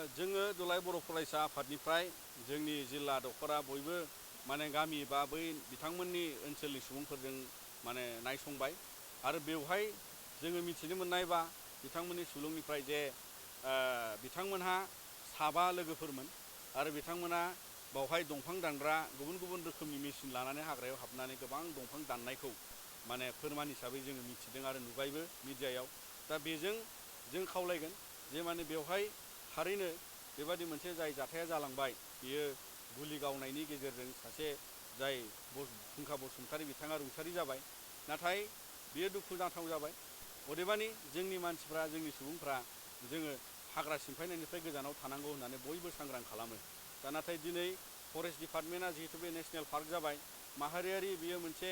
जोङो दुलाराय बर' फरायसा आफादनिफ्राय जोंनि जिल्ला दखरा बयबो माने गामि बा बै बिथांमोननि ओनसोलनि सुबुंफोरजों माने नायसंबाय आरो बेवहाय जोङो मिथिनो मोननाय बा बिथांमोननि सुलुंनिफ्राय जे बिथांमोनहा 7 लोगोफोरमोन आरो बिथांमोना बावहाय दंफां दानग्रा गुबुन गुबुन रोखोमनि मेसिन लानानै हाग्रायाव हाबनानै गोबां दंफां दाननायखौ माने फोरमान हिसाबै जोङो मिथिदों आरो नुबायबो मिडियायाव। दा बेजों जों खावलायगोन जे माने बेवहाय थारैनो बेबादि मोनसे जाय जाथाया जालांबाय बियो गुलि गावनायनि गेजेरजों सासे जाय फुंखा बसुमतारी बिथाङा रुंसारि जाबाय। नाथाय बियो दुखुनांथाव जाबाय। अदेबानि जोंनि मानसिफ्रा जोंनि सुबुंफ्रा जोङो हाग्रा सिमफायनायनिफ्राय गोजानाव थानांगौ होननानै बयबो सांग्रां खालामो। दा नाथाय दिनै फरेस्ट डिपार्टमेन्टआ जिहेतु बे नेसनेल पार्क जाबाय, माहारियारि बियो मोनसे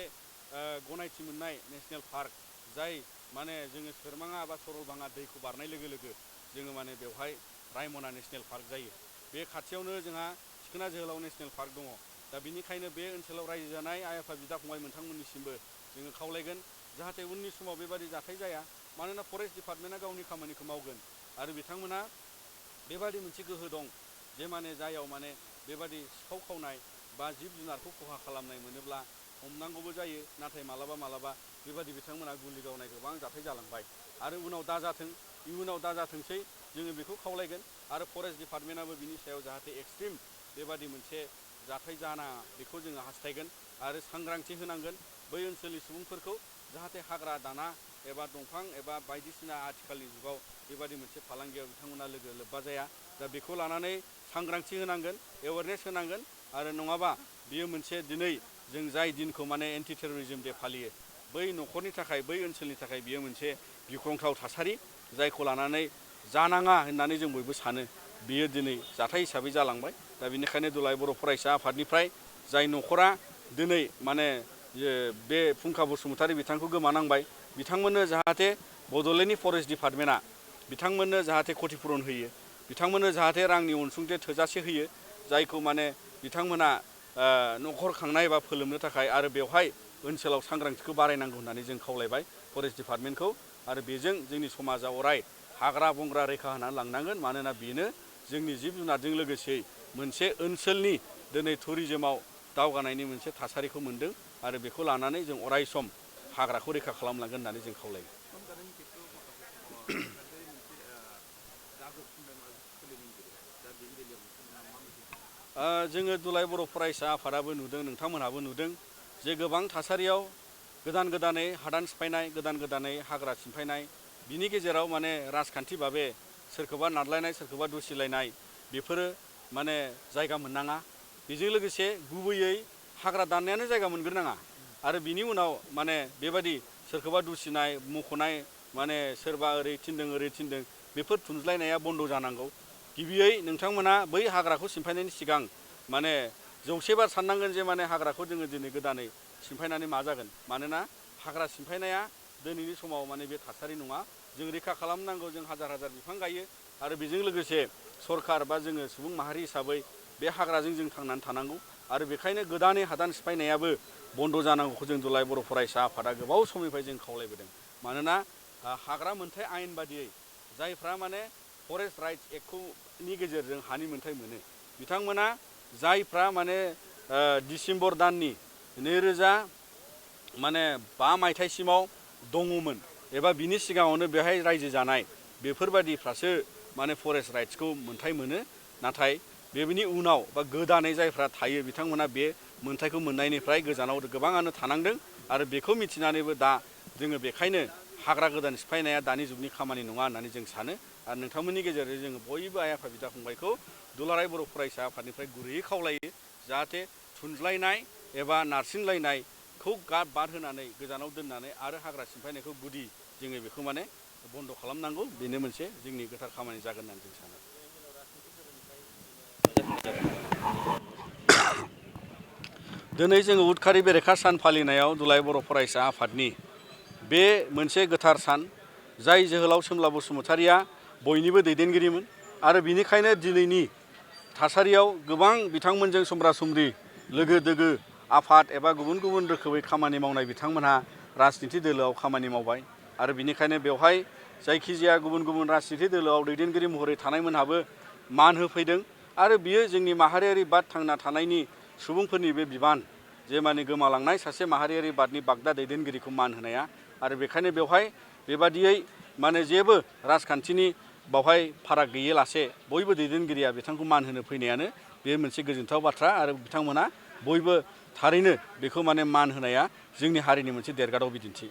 गनायथि मोननाय नेसनेल पार्क, जाय माने जोङो सोरमाङा बा सरलपारा दैखौ बारनाय लोगो लोगो जोङो माने बेवहाय रायमना नेसनेल पार्क जायो। बे खाथियावनो जोंहा सिखोना जोहोलाव नेसनेल पार्क दङ। दा बिनिखायनो बे ओनसोलाव रायजो जानाय आइ आफा बिदा फंबाय नोंथांमोननिसिमबो जोङो खावलायगोन जाहाथे उननि समाव बेबादि जाथाय जाया। मानोना फरेस्ट डिपार्टमेन्टआ गावनि खामानिखौ मावगोन आरो बिथांमोना बेबादि मोनसे गोहो दं जे माने जायाव माने बेबादि सिखाव खावनाय बा जिब जुनारखौ खहा खालामनाय मोनोब्ला हमनांगौबो जायो। नाथाय मालाबा मालाबा बेबादि बिथांमोना गुलि गावनाय गोबां जाथाय जालांबाय आरो उनाव दाजाथों, इयुनाव दाजाथोंसै जोङो बेखौ खावलायगोन। आरो फरेस्ट डिपार्टमेन्टआबो बिनि सायाव जाहाथे एक्सट्रिम बेबादि मोनसे जाथाय जानाङा बेखौ जोङो हास्थायगोन आरो सांग्रांथि होनांगोन बै ओनसोलनि सुबुंफोरखौ जाहाथे हाग्रा दाना एबा दंफां एबा बायदिसिना आथिखालनि जुगाव बेबादि मोनसे फालांगियाव बिथांमोना लोब्बा जाया। दा बेखौ लानानै सांग्रांथि होनांगोन, एवारनेस होनांगोन आरो नङाबा बियो मोनसे दिनै जों जाय दिनखौ माने एन्टि टेररिज्म डे फालियो, बै न'खरनि थाखाय बै ओनसोलनि थाखाय बियो मोनसे गिख्रंथाव थासारि, जायखौ लानानै जानाङा होननानै जों बयबो सानो। बियो दिनै जाथाय हिसाबै जालांबाय। दा बेनिखायनो दुलाराय बर' फरायसा आफादनिफ्राय जाय न'खरा दिनै माने बे फुंखा बसुमतारी बिथांखौ गोमानांबाय, बिथांमोननो जाहाथे बड'लेण्डनि फरेस्ट डिपार्टमेन्टआ बिथांमोननो जाहाथे क्षतिपुरन होयो, बिथांमोननो जाहाथे रांनि अनसुंथाइ थोजासे होयो, जायखौ माने बिथांमोना न'खर खांनाय बा फोलोमनो थाखाय आरो बेवहाय ओनसोलाव सांग्रांथिखौ बारायनांगौ होननानै जों खावलायबाय फरेस्ट डिपार्टमेन्टखौ। आरो बेजों जोंनि समाजा अराय हाग्रा बंग्रा रैखा होनानै लांनांगोन। मानोना बेनो जोंनि जिब जुनारजों लोगोसे मोनसे ओनसोलनि दिनै टुरिजमाव दावगानायनि मोनसे थासारिखौ मोनदों आरो बेखौ लानानै जों अराय सम हाग्राखौ रैखा खालामलांगोन होननानै जों खावलायो। जोङो दुलाराय बर' फरायसा आफादाबो नुदों, नोंथांमोनहाबो नुदों जे गोबां थासारियाव गोदान गोदानै हादान सिफायनाय, गोदान गोदानै हाग्रा सिमफायनाय, बिनि गेजेराव माने राजखान्थि भाबे सोरखौबा नारलायनाय, सोरखौबा दुसिलायनाय, बेफोरो माने जायगा मोननाङा। बेजों लोगोसे गुबैयै हाग्रा दाननायानो जायगा मोनग्रोनाङा आरो बिनि उनाव माने बेबादि सोरखौबा दुसिनाय मख'नाय, माने सोरबा ओरै थिनदों ओरै थिनदों, बेफोर थुनज्लायनाया बन्द' जानांगौ। गिबियै नोंथांमोना बै हाग्राखौ सिमफायनायनि सिगां माने 100 बार साननांगोन जे माने हाग्राखौ जोङो दिनै गोदानै सिमफायनानै मा जागोन। मानोना हाग्रा सिमफायनाया दिनैनि समाव माने बे थासारि नङा। जों रैखा खालामनांगौ, जों हाजार हाजार बिफां गायो आरो बेजों लोगोसे सरकार बा जोङो सुबुं माहारि हिसाबै बे हाग्राजों जों थांनानै थानांगौ आरो बेखायनो गोदानै हादान सिफायनायाबो बन्द' जानांगौखौ जों दुलाराय बर' फरायसा आफादा गोबाव समनिफ्राय जों खावलायबोदों। मानोना हाग्रा मोनथाय आयेन बादियै जायफ्रा माने फरेस्ट राइट्स एक्टनि गेजेरजों हानि मोनथाय मोनो, बिथांमोना जायफ्रा माने डिसेम्बर दाननि 2005 मायथाइसिमाव दङमोन एबा बिनि सिगाङावनो बेहाय रायजो जानाय, बेफोरबादिफ्रासो माने फरेस्ट राइट्सखौ मोनथाय मोनो। नाथाय बेनि उनाव बा गोदानै जायफ्रा थायो बिथांमोना बे मोनथायखौ मोननायनिफ्राय गोजानाव गोबाङानो थानांदों आरो बेखौ मिथिनानैबो दा जोङो बेखायनो हाग्रा गोदान सिफायनाया दानि जुगनि खामानि नङा होननानै जों सानो। आरो नोंथांमोननि गेजेरजों जोङो बयबो आइ आफा बिदा फंबायखौ दुलाराय बर' फरायसा आफादनिफ्राय गुरैयै खावलायो जाहाथे थुनज्लायनाय एबा नारसिनलायनायखौ बाद होनानै गोजानाव दोननानै आरो हाग्रा सिमफायनायखौ गुदि जोङो बेखौ माने बन्द' खालामनांगौ। बेनो मोनसे जोंनि गोथार खामानि जागोन होननानै जों सानो। दिनै जोङो उदखारि बेरेखा सान फालिनायाव दुलाराय बर' फरायसा आफादनि बे मोनसे गोथार सान, जाय जोहोलाव सोमला बसुमतारीया बयनिबो दैदेनगिरिमोन आरो बिनिखायनो दिनैनि थासारियाव गोबां बिथांमोनजों समब्रा समब्रि लोगो दोगो आफाद एबा गुबुन गुबुन रोखोमै खामानि मावनाय बिथांमोनहा राजनिथि दोलोआव खामानि मावबाय आरो बिनिखायनो बेवहाय जायखिजाया गुबुन गुबुन राजनिथि दोलोआव दैदेनगिरि महरै थानायमोनहाबो मान होफैदों आरो बियो जोंनि माहारियारि बाद थांना थानायनि सुबुंफोरनि बे बिबान जे माने गोमालांनाय सासे माहारियारि बादनि बागदा दैदेनगिरिखौ मान होनाया आरो बेखायनो बेवहाय बेबादियै माने जेबो राजखान्थिनि बावहाय फाराग गैयालासे बयबो दैदेनगिरिया बिथांखौ मान होनो फैनायानो बे मोनसे गोजोनथाव बाथ्रा आरो बिथांमोना बयबो थारैनो बेखौ माने मान होनाया जोंनि हारिनि मोनसे देरगादाव बिदिन्थि।